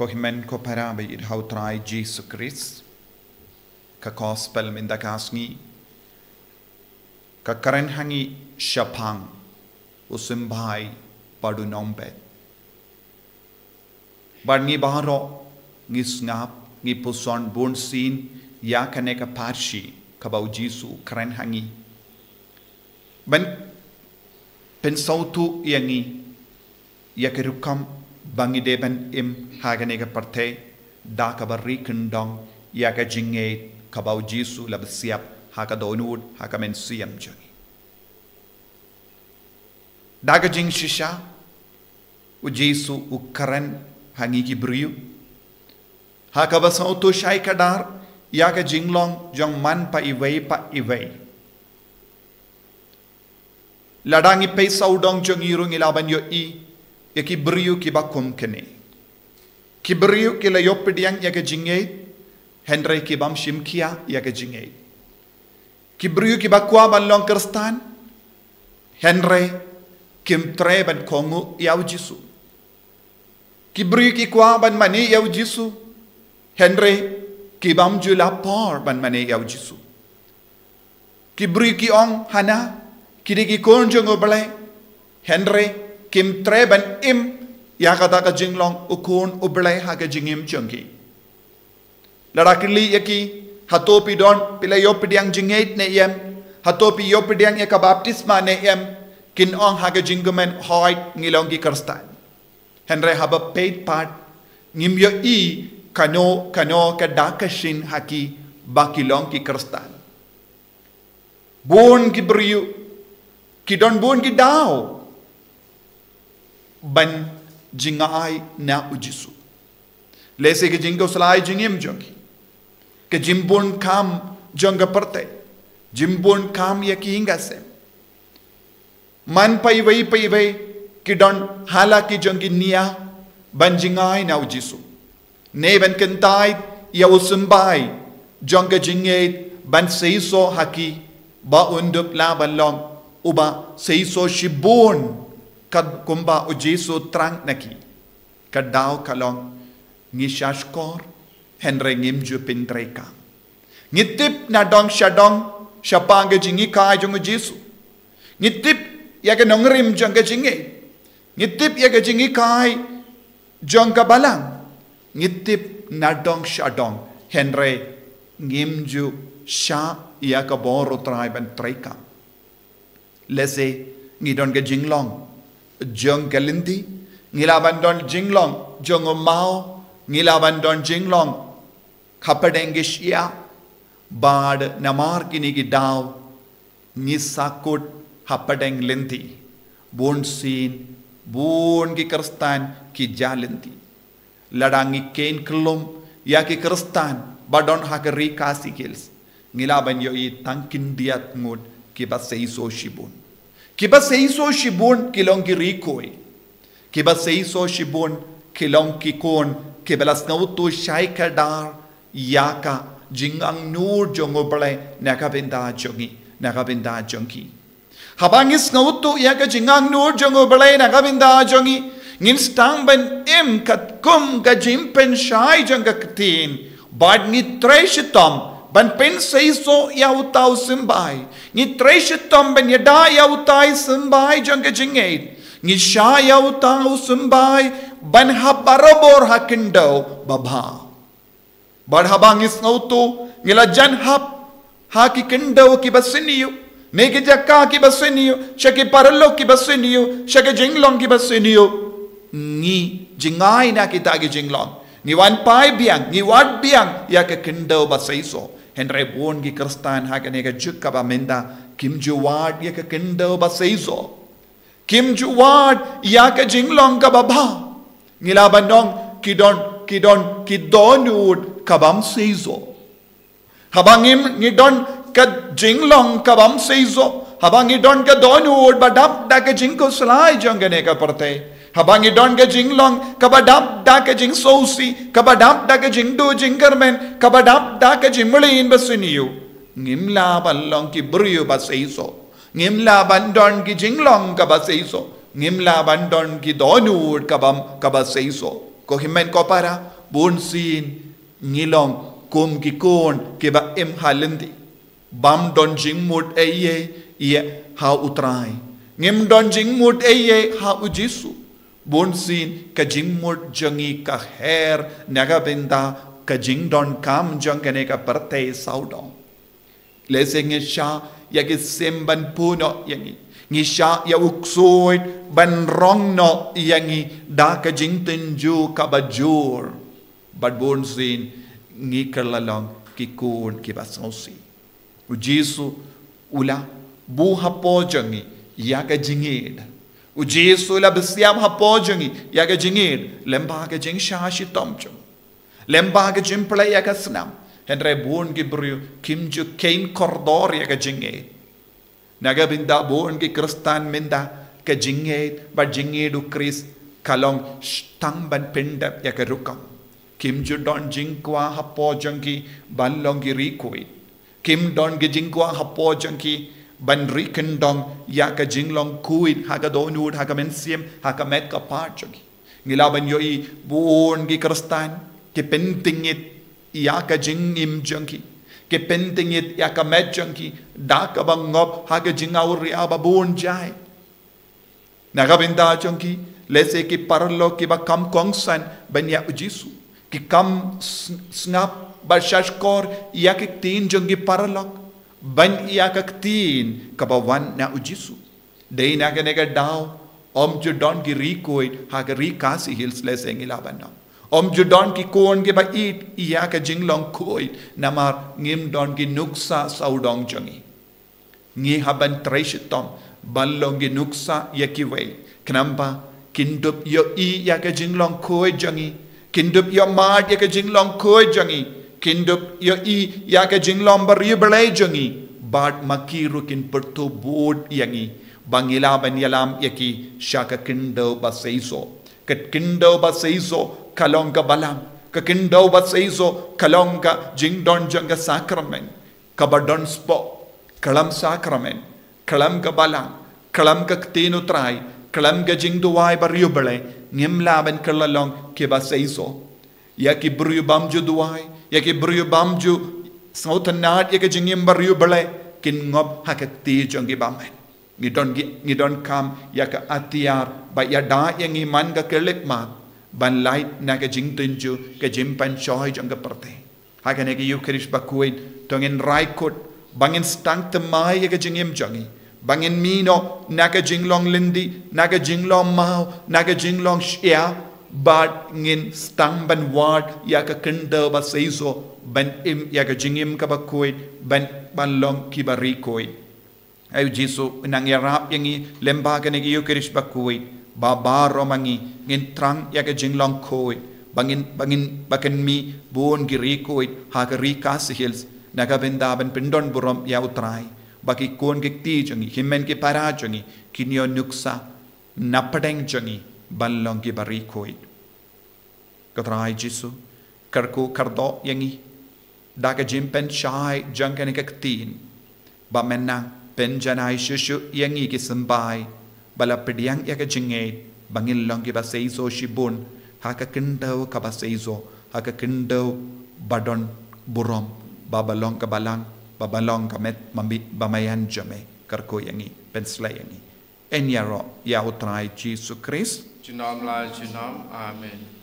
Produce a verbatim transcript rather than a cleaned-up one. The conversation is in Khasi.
Ko hynmen ko para ba ïeit ha u Trai Jisu Khrist, ka gospel mynta ka sngi ka kren ha ngi shaphang u symbai bad u nongbet. Bad ngi baroh ngi sngap, ngi puson bun sien ïa kane ka pharshi kaba u Jisu u kren ha ngi ban pynsngewthuh ïa ngi ïa ka rukom ba ngi dei ban im ha kane ka pyrthei da kaba ri kyndong ïa ka jingngeit kaba u Jisu u la bsiap ha ka dohnud, ha ka mynsiem jong ngi. Da ka jingshisha u Jisu u kren ha ngi ki briew ha kaba sngewthuh shai kdar ïa ka jinglong jong man pa iwei pa iwei. Lada ngi peit sawdong jong ngi ruh ngi lah ban ïohi ïa ki briew kiba kum kine. Ki briew ki la ïoh pdiang ïa ka jingngeit, hynrei ki bym shim khia ïa ka jingngeit. Ki briew kiba kwah ban long Khristan, hynrei kim treh ban kohnguh ïa u Jisu. Ki briew ki kwah ban mane ïa u Jisu, hynrei ki bym ju la por ban mane ïa u Jisu. Ki briew ki ong hana ki dei ki khun jong u Blei, hynrei kim treh ban im ïa kata ka jinglong u khun u Blei ha ka jingim jong ki. Lada kylli ïa ki, hato phi don, phi la ïoh pdiang jingngeit ne em? Hato phi ïoh pdiang ïa ka baptisma ne em? Kin ong ha ka jingkmen, hooid, ngi long ki Khristan. Hynrei haba peit pat, ngim ïohi kano kano ka dak ka shin ha ki ba ki long ki Khristan. Bun ki briew ki don bun ki daw ban jngai na u Jisu. Lehse ka jingkhuslai jingim jong ki, ka jingbun kam jong ka pyrthei, jingbun kam ïa ki ïing ki sem. Man pa iwei pa iwei ki don ha la ki jong ki nia ban jngai na u Jisu, ne ban kyntait ïa u symbai jong ka jingngeit ban seisoh ha ki ba un dup lah ban long uba seisoh shibun, kat kumba u Jisu u thrang na ki. Ka daw ka long ngi shah shkor, hynrei ngim ju pyntreikam. Ngi tip na dong sha dong shaphang ka jinghikai jong u Jisu. Ngi tip ïa ka nongrim jong ka jingngeit. Ngi tip ïa ka jinghikai jong ka balang. Ngi tip na dong sha dong, hynrei ngim ju shah ïa ka bor u Trai ban treikam. Lehse ngi don ka jinglong jong ka lynti, ngi lah ban don jinglong jong u maw, ngi lah ban don jinglong hapdeng ki shyiap, bad namar kine ki daw ngi sahkut hapdeng lynti. Bun sien, bun ki Khristan ki jah lynti. Lada ngi kheiñ kyllum ïa ki Khristan ba don ha ka ri Khasi Hills, ngi lah ban ïohi tang khyndiat ngut kiba seisoh shibun. Kiba seisoh shibun ki long ki riew khuid. Kiba seisoh shibun ki long ki khun kiba la sngewthuh shai kdar ïa ka jingangnud jong u Blei na ka bynta jong ngi, na ka bynta jong ki. Haba ngi sngewthuh ïa ka jingangnud jong u Blei na ka bynta jong ngi, ngin sdang ban im katkum ka jingpynshai jong ka ktien, bad ngi trei shitom ban pynseisoh ïa uta u symbai. Ngi trei shitom ban ïada ïa uta u symbai jong ka jingngeit. Ngi shah ïa uta u symbai ban hap barabor ha khyndew babha. Bad haba ngi sngewthuh ngi la jan hap ha ki khyndew kiba sniew, ne ki jaka kiba sniew, sha ki paralok kiba sniew, sha ki jinglong kiba sniew, ngi jngai na kita ki jinglong. Ngi wan phai biang, ngi wad biang ïa ka khyndew ba seisoh. Hynrei bun ki Khristan ha kane ka juk kaba mynta kim ju wad ïa ka khyndew ba seisoh. Kim ju wad ïa ka jinglong kaba bha. Ngi lah ban ong ki don, ki don ki dohnud ka bym seisoh. Haba ngim, ngi don ka jinglong ka bym seisoh, haba ngi don ka dohnud ba dap da ka jingkhuslai jong kane ka pyrthei, haba ngi don ka jinglong kaba dap da ka jingsngewsih, kaba dap da ka jingduh jingkyrmen, kaba dap da ka jingmlien ba sniew, ngim lah ban long ki briew ba seisoh. Ngim lah ban don ki jinglong kaba seisoh. Ngim lah ban don ki dohnud kaba, kaba seisoh. Ko hynmen ko para, bun sien ngi long kum ki khun kiba im ha lynti, bym don jingmut ei ei ïa ha U Trai. Ngim don jingmut ei ei ha U Jisu. Bun sien ka jingmut jong ngi ka her na ka bynta ka jingdonkam jong kane ka pyrthei sawdong. Lehse ngi shah ïa ki sim ban pynnoh ïa ngi. Ngi shah ïa u ksuid ban rong noh ïa ngi da ka jingtynjuh kaba jur. Bad bun sien ngi kylla long ki khun kiba sngewsih. U Jisu u la buh hapoh jong ngi ïa ka jingïeid. U Jisu u la bsiam hapoh jong ngi ïa ka jingïeid lyngba ka jingshah shitom jong u, lyngba ka jingplie ïa ka snam. Hynrei bun ki briew kim ju kheiñ kordor ïa ka jingïeid. Na ka bynta bun ki Khristan mynta, ka jingïeid bad jingïeid U Khrist ka long sh-, tang ban pyndep ïa ka rukom. Kim ju don jingkwah hapoh jong ki ban long ki riewkhuid. Kim don ki jingkwah hapoh jong ki ban ri kyndong ïa ka jinglong khuid ha ka dohnud, ha ka mynsiem, ha ka met ka phad jong ki. Ngi lah ban ïohi bun ki Khristan ki pyntngit ïa ka jingim jong ki, ki pyntngit ïa ka met jong ki da kaba ngop ha ka jingawria ba bun jait. Na ka bynta jong ki, lehse ki paralok kiba kham kongsan ban ïa U Jisu, ki kham s-, sngap bad shahshkor ïa ki ktien jong ki paralok ban ïa ka ktien kaba wan na U Jisu. Dei na kane ka daw, ym ju don ki riewkhuid ha ka Ri Khasi Hills, lehse ngi lah ban ong. Ym ju don ki khun kiba ïeit ïa ka jinglong khuid namar ngim don ki nuksa sawdong jong ngi. Ngi hap ban trei shitom ban long ki nuksa ïa kiwei, khnang ba kin dup ïohi ïa ka jinglong khuid jong ngi, kin dup ïohmad ïa ka jinglong khuid jong ngi, kin dup ïohi ïa ka jinglong bariewblei jong ngi, bad ma ki ruh kin pyrthuh bud ïa ngi ba ngi lah ban ïalam ïa ki sha ka khyndew ba seisoh. Ka khyndew ba seisoh ka long ka balang. Ka khyndew ba seisoh ka long ka jingdon jong ka sakramen. Kaba don spah, khlem sakramen, khlem ka balang, khlem ka ktien U Trai, khlem ka jingduwai bariewblei, ngim lah ban kylla long kiba seisoh. Ïa ki briew bym ju duwai, ïa ki briew bym ju sngewtynnad ïa ka jingim bariewblei, kin ngop ha ka kti jong ki bymman. Ngi don ki, ngi donkam ïa ka atiar ba ïada ïa ngi man ka khyllipmat ban lait na ka jingtynjuh, ka jingpynshoi jong ka pyrthei. Ha kane ka Ïukharist bakhuid, to ngin rai kut ba ngin sdang thymmai ïa ka jingim jong ngi, ba ngin mih noh na ka jinglong lynti, na ka jinglong maw, na ka jinglong shyiap, bad ngin sdang ban wad ïa ka khyndew ba seisoh, ban im ïa ka jingim kaba khuid, ban, ban long kiba riewkhuid. Ai U Jisu u nang ïarap ïa ngi lyngba kane ka Ïukharist bakhuid, ba baroh ma ngi ngin thrang ïa ka jinglong khuid, ba ngin, ba ngin, ba kan mih bun ki riewkhuid ha ka Ri Khasi Hills, na ka bynta ban pyndonburom ïa U Trai, ba ki khun ki kti jong ngi, hynmen ki para jong ngi, kin ïoh nuksa napdeng jong ngi ban long kiba riewkhuid. Ko Trai Jisu, kyrkhu kyrdoh ïa ngi da ka jingpynshai jong kane ka ktien, ba men nang pynjanai shuh shuh ïa ngi ki symbai ba la pdiang ïa ka jingngeit, ba ngin long kiba seisoh shibun ha ka khyndew kaba seisoh, ha ka khyndew ba don burom, ba, ba long ka balang, ba, ba long ka met, ba mi, ba maïan jong me. Kyrkhu ïa ngi, pynshlei ïa ngi. Yn ïaroh ïa U Trai Jisu Khrist. Junom la junom. Amen.